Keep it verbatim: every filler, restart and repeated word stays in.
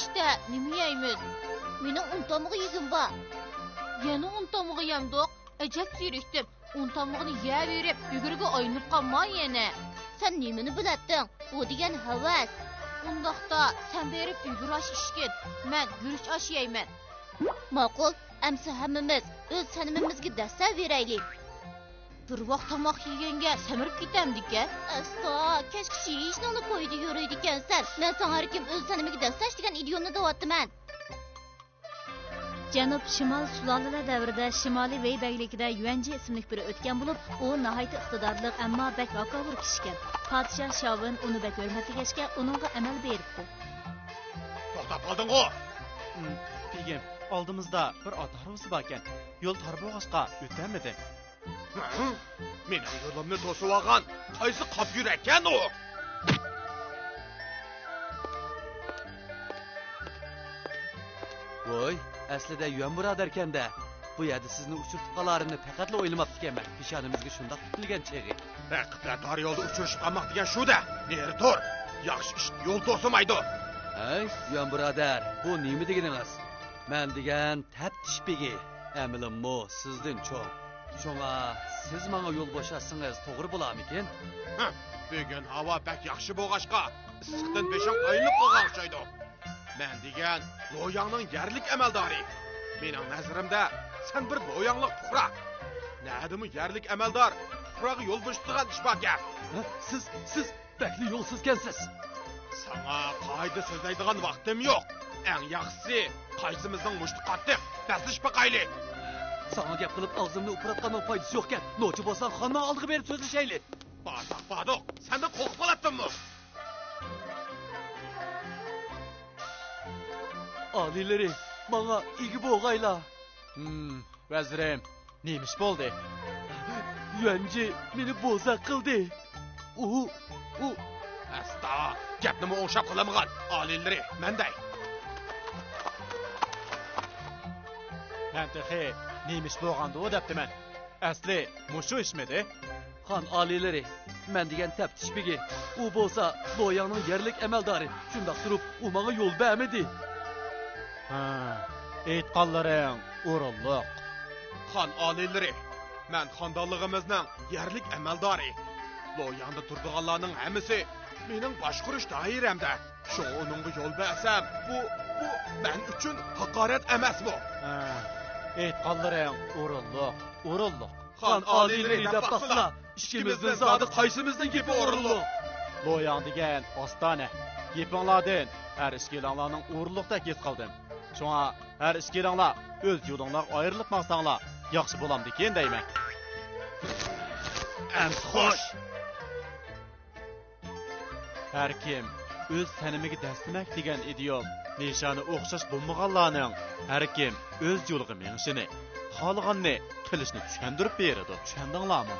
ئىشتە نېمە يەيمىز؟ مېنىڭ ئون تامغا يېگۈم بار. يەنە ئون تامغا يەمدۇق؟ ئەجەب زېرىكتىم. ئون تامغىنى يەۋېرىپ، ئۆگرىگە ئايلىنىپ قالما يەنە. سەن نېمىنى بىلەتتىڭ؟ بۇ دېگەن ھەۋەس. ئۇنداقتا سەن بېرىپ ئۆگرە ئاش ئىچكىن، مەن گۈرۈچ ئاش يەيمەن. ماقۇل، ئەمسە ھەممىمىز ئۆز سەنىمىمىزگە دەسسەۋېرەيلى. بىر ۋاق تاماق يېگەنگە سەمرىپ كېتەمدىكەن. ئەستا، كەچكىچە يېيىشنىڭلا كويىدا يۈرىدىكەنسەن. مەن ساڭا ھەركىم ئۆز سەنىمىگە دەسسەش دېگەن ئىدىيومنى دەۋاتىمەن. جەنۇب شىمال سۇلالىلەر دەۋرىدە شىمالىي ۋېي بەگلىكىدە يۈەنجى ئىسىملىك بىرى ئۆتكەن بولۇپ، ئۇ ناھايىتى ئىقتىدارلىق، ئەمما بەك ھاكاۋۇر كىشىكەن. پادىشاھ شاۋېن ئۇنى بەك ھۆرمەتلىگەچكە، ئۇنىڭغا ئەمەل بېرىپتۇ. توختاپ قالدىڭغۇ؟ ئىم، بېگىم، ئالدىمىزدا بىر ئات ھارۋىسى باركەن. يول تار بولغاچقا ئۆتەلمىدىم. ھە؟ مېنىڭ يولۇمنى توسۇۋالغان قايسى قاپ يۈرەككەن ئۇ؟ ۋوي، ئەسلىدە يۈەن بۇرادەركەن-دە. بۇ يەردە سىزنى ئۇچرىتىپ قالارىمنى پەقەتلا ئويلىماپتىكەنمەن، پېشانىمىزگە شۇنداق پۈتۈلگەن چېغى. ھەقىقەتەن تار يولدا ئۇچرىشىپ قالماق دېگەن شۇ-دە. نېرى تۇر. ياخشى ئىت يول توسىمايدۇ. ھەي، يۈەن بۇرادەر، بۇ نېمە دېگىنىڭىز؟ مەن دېگەن تەپتىش بېگى، ئەمىلىممۇ سىزدىن چوڭ. شۇڭا سىز ماڭا يول بوشاتسىڭىز توغرا بولارمىكىن؟ ھە، بۈگۈن ھاۋا بەك ياخشى بولغاچقا، ئىسسىقتىن بېشىڭ ئايلىنىپ قالغان ئوخشايدۇ. مەن دېگەن لوياڭنىڭ يەرلىك ئەمەلدارى. مېنىڭ نەزىرىمدە، سەن بىر لوياڭلىق پۇقرا. نەدىمۇ يەرلىك ئەمەلدار پۇقراغا يول بوشىتىدىغان ئىش باركەن؟ ھە، سىز، سىز بەكلا يولسىزكەنسىز. ساڭا قائىدە سۆزلەيدىغان ۋاقتىم يوق. ئەڭ ياخشىسى، قايسىمىزنىڭ مۇشتى قاتتىق، بەسلىشىپ باقايلى. ساڭا گەپ قىلىپ ئاغزىمنى ئۇپراتقاننىڭ پايدىسى يوقكەن. نوچى بولساڭ خاننىڭ ئالدىغا بېرىپ سۆزلىشەيلى. بارساق باردۇق، سەندىن قورقۇپ قالاتتىممۇ؟ ئالىيلىرى، ماڭا ئىگە بولغايلا. ھىم، ۋەزىرىم، نېمە ئىش بولدى؟ يۈەنجى مېنى بوزەك قىلدى. ئۇ، ئۇ. ئەستا، گەپنىمۇ ئوڭشاپ قىلالمىغان. ئالىيلىرى، مەن دەي. مەن تېخى نېمە ئىش بولغاندۇ دەپتىمەن. ئەسلى مۇشۇ ئىشمىدى؟ خان ئالىيلىرى، مەن دېگەن تەپتىش بېگى. ئۇ بولسا لوياڭنىڭ يەرلىك ئەمەلدارى. شۇنداق تۇرۇپ، ئۇ ماڭا يول بەرمىدى. ھا، ئېيتقانلىرىڭ ئورۇنلۇق. خان ئالىيلىرى، مەن خاندانلىقىمىزنىڭ يەرلىك ئەمەلدارى. لوياڭدا تۇرىدىغانلارنىڭ ھەممىسى مېنىڭ باشقۇرۇش دائىرەمدە. شۇڭا ئۇنىڭغا يول بەرسەم، بۇ، بۇ مەن ئۈچۈن ھاقارەت ئەمەسمۇ؟ ھە، ئېيتقانلىرىڭ ئورۇنلۇق، ئورۇنلۇق. خان ئالىيلىرى دەپ باقسىلا، ئىككىمىزدىن زادى قايسىمىزنىڭ گېپى ئورۇنلۇق؟ لوياڭ دېگەن ئاستانە. گېپىڭلاردىن ھەر ئىككىلەڭلارنىڭ ئورۇنلۇقتەك ھېس قىلدىم. شۇڭا ھەر ئىككىلەڭلار ئۆز يولۇڭلارغا ئايرىلىپ ماڭساڭلار ياخشى بولامدىكىن دەيمەن. ئەمسە خوش! ھەر كىم ئۆز سەنىمىگە دەسسىمەك دېگەن ئىدىيوم نىشانى ئوخشاش بولمىغانلارنىڭ ھەر كىم ئۆز يولىغا مېڭىشىنى، خالىغاننى قىلىشنى چۈشەندۈرۈپ بېرىدۇ. چۈشەندىڭلارمۇ؟